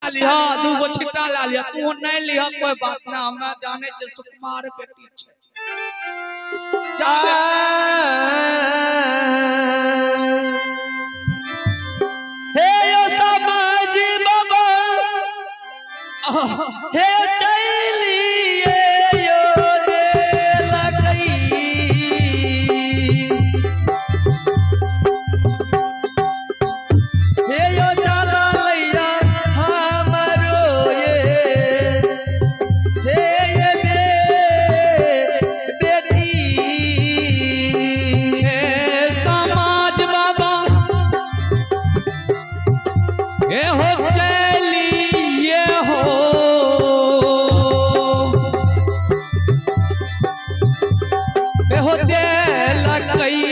लिहा दू गो छिट्टा ला लिहा, तू नहीं लिहा कोई बात ना, हमरा जाने छे सुकुमार बेटी छे। जा हे यो समाज बाबा हे चलिए यो देलकई हे यो चला लैया हमरो ये हे ये बेटी हे समाज बाबा हे हो चलिए हो हो देलकई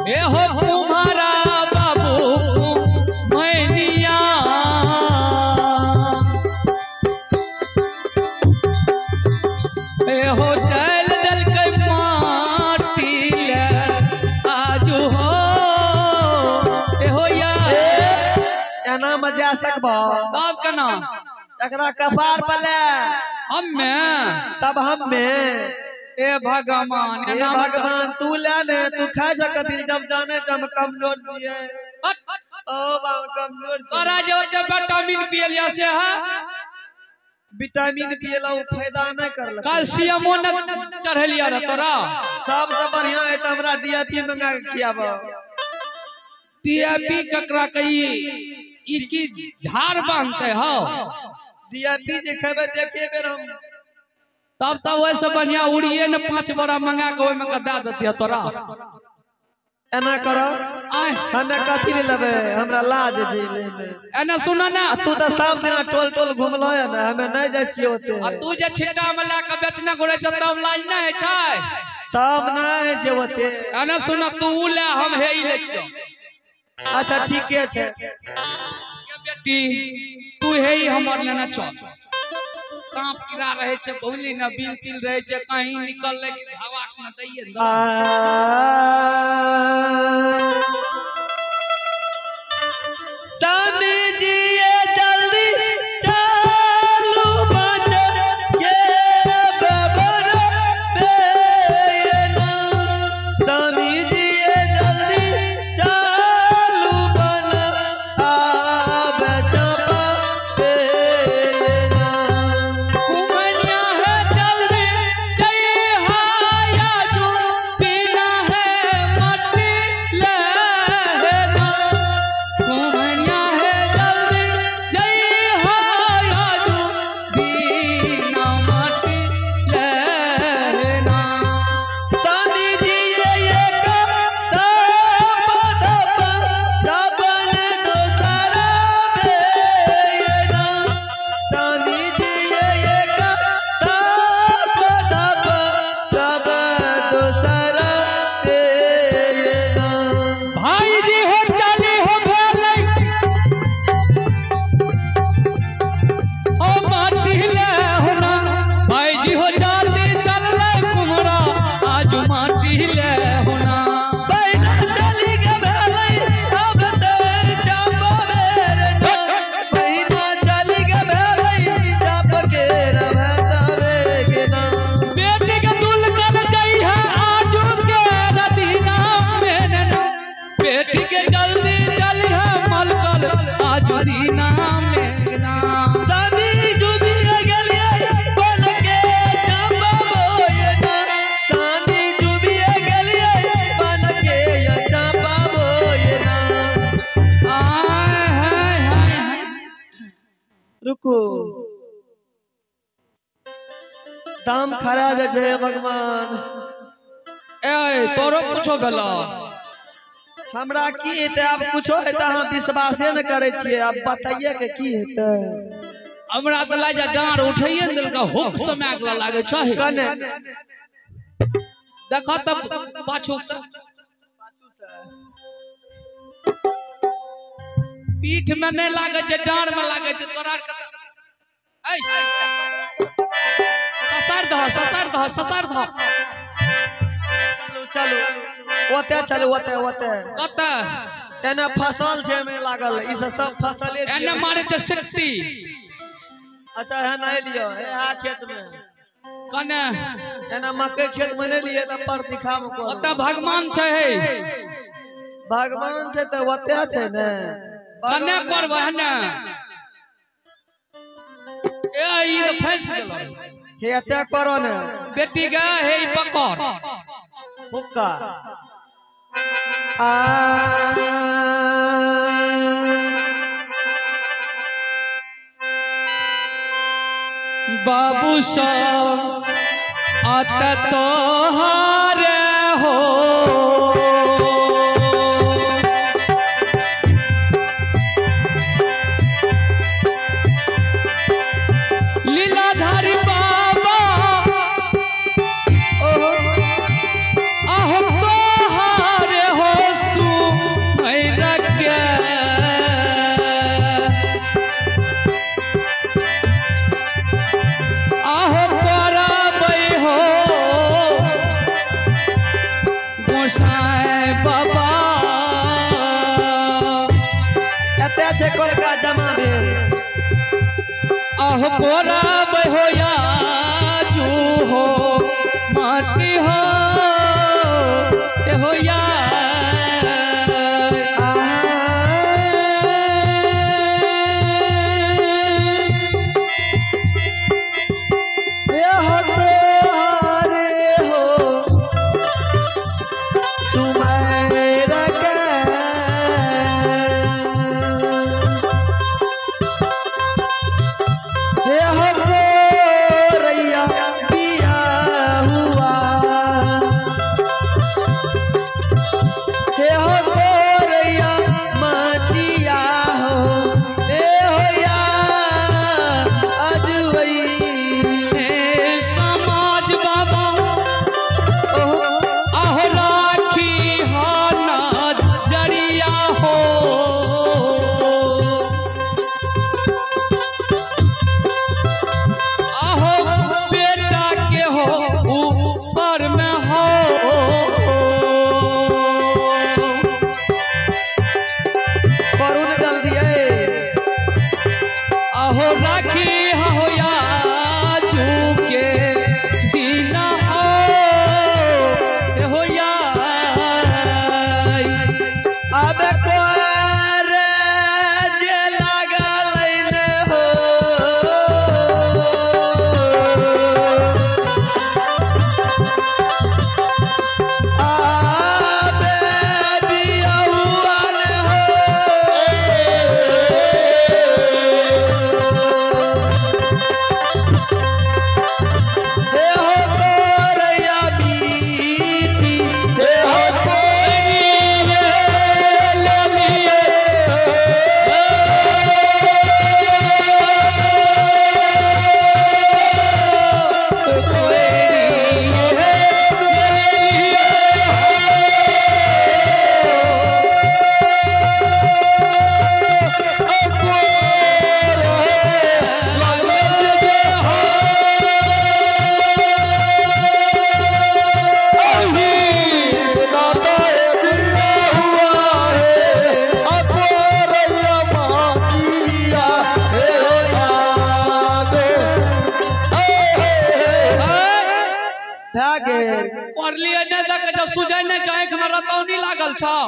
हे हो कुम्हारा बाबू मैनिया हे हो चल देलकई माटी ले आजू हो हे हो या एना में जा सकबो तब केना तकरा कपार पर ले हम्मे तब हम्मे ए भगवान हे भगवान तू ले ने तू खा सकतिन जब जाने छ हम कमजोर छियै। ओ बाबा कमजोर छियै। तोरा जे ओते विटामिन पियलिया से है विटामिन पियला उ फायदा नहीं करलक। कैल्शियमो न चढ़लिया रे तोरा। सबसे बढ़िया है त हमरा डीएपी मंगा के खियाब। डीएपी ककरा कही ई की झाड़ बांधते हो डीएपी जे खेबे देखे बेर हम तब तब वैसे बढ़िया उड़िए न 5 बोरा मंगा के ओय में के दे देतिया तोरा। एना करो हमें कथी ले लेबे हमरा लाज जे लेबे। एना सुन ना तू त सब दिन टोल टोल घुमलो है ना हमें नहीं जाय छियै ओते। आ तू जे छिट्टा में ला के बेचने घुरै छ तब लाज नै है छै तब नै है छै ओते। एना सुन तू उ ले हम हे ई ले छियो। अच्छा ठीके छै बेटी तू हे ई हमर लेने चल। सांप कीड़ा रहे छै बुझली ना बिल तिल रहे छै कहीं निकलले कि हवा से न दैये न। स्वामी जी ये जल्दी चालू बच के बबर बेना स्वामी जी ये जल्दी चालू बन आब चपा बेना कुमनिया है जल्दी जय हाया जो बिना है मटी लेना कुमनिया है जल्दी जय हाया जो बिना मटी लेना स्वामी जी ये एक धप धप धपन दोसरा बेना स्वामी जी ये एक धप धप धप दोसरा बेना भाई जी हो चली हो भेलै ओ माटी ले होना भाई जी हो जल्दी चललै कुमरा आज माटी ले होना पहिना चली गे भेलै अब ते चाप बेरना पहिना चली गे भेलै चाप के रभतवे गेना बेटी के दुलकन जई है आजू के रदीना में बेटी के जल्दी चली है मलकल आजू दीना में ना स्वामी जुबी गेलियै बन के चाप बोयना स्वामी जुबी गेलियै बन के चाप बोयना। आय हाय हाय रुको दाम खरा जे छै भगवान। ए तोरो कुछो भेलो हमरा की हेतै आब कुछो हेतै अहाँ विश्वासे न करै छियै आब बताइए के की हेतै। हमरा तऽ लाज डाँड़ उठैये ने देलकै हुक समय के लागे छै कने देखो तब पाछू से पीठ में नहीं लागे छै डाँड़ में लागे छै तोरा आर के ऐ ससार दह ससार दह ससार दह चलू चलू ओते चलू ओते ओते कतऽ एने फसल छै में लागल ई सब फसले छै। एने मारे छै सिट्टी। अच्छा है नहीं लियो हे आ खेत में कने एना मकई खेत में नहीं लिए त पर दिखाब को। ओता भगवान छै हे। भगवान छै त ओते छै ने कने करबै ने ए ई त फंस गेल। हे एते करो ने बेटी गे हे ई पकड़ हुक्का आ बाबू सब अत तोहारे हो लीलाधारी बाबा आहो तोहारे हो सुमैर के आहो करबै हो गोसाई बाबा। एते छै कोलका जमा भेल। आहो करबै हो याजू हो माटी हो ए हो या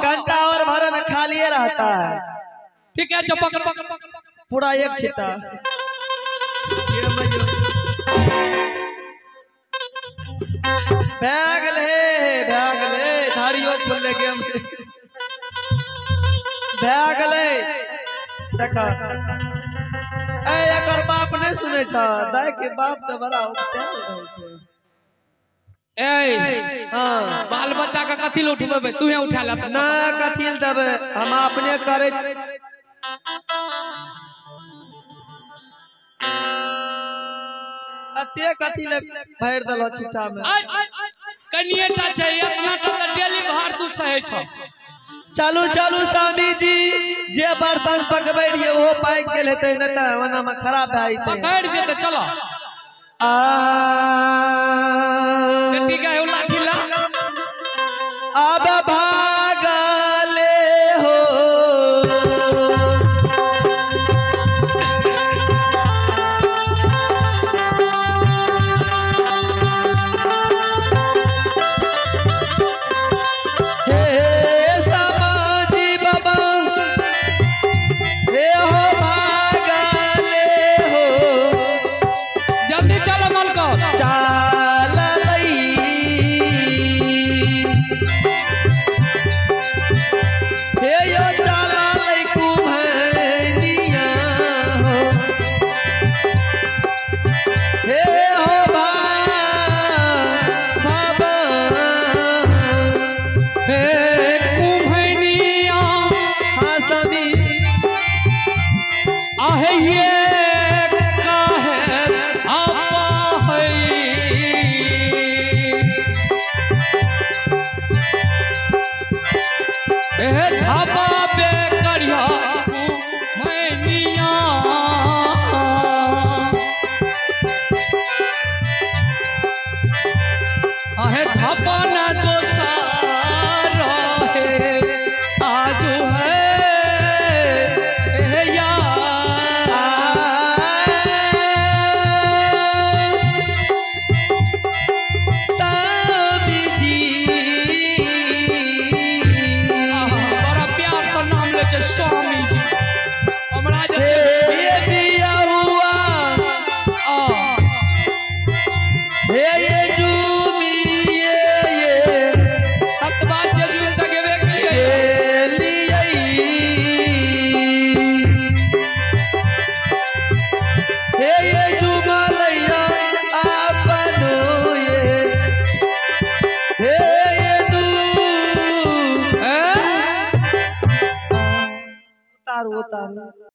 घंटा और भरन खाली रहता है। ठीक है चपक पूरा एक छिट्टा बैग ले बैग ले धारियों खुल के बैग ले देखा ए एकर बाप नहीं सुने छ दाई के बाप तो बड़ा उपतेल रहे छे। ए हां बाल बच्चा का कथी ल उठबे तू ही उठा ले ना कथी ल देबे हम अपने करे। अते कथी ले भर देलो छिट्टा में कनिएटा छै इतना टा त डेली भार तू सहे छ। चलू चलू स्वामी जी जे बर्तन पकबै रहिए ओहो पाकि गेल हेतै न त ओना में खराब भए जेतै। पकड़ जेतै चलो आ बेटी के लाठी ला अब भागले हो स्वामी आहे ये काहे आपा है ए धाबा बे करिया मैनिया आहे धाबा ना दोसार है आज है ए यार स्वामी जी आहा, बड़ा प्यार से नाम ले छै स्वामी जी हमरा जे हे बिया हुआ आ हे ये झूमी ये ये सत बात जे जुल त गेबे केलिए हे लियै हे ये झुमलैया आपन ये हे ये दू ए उतारू उतारू।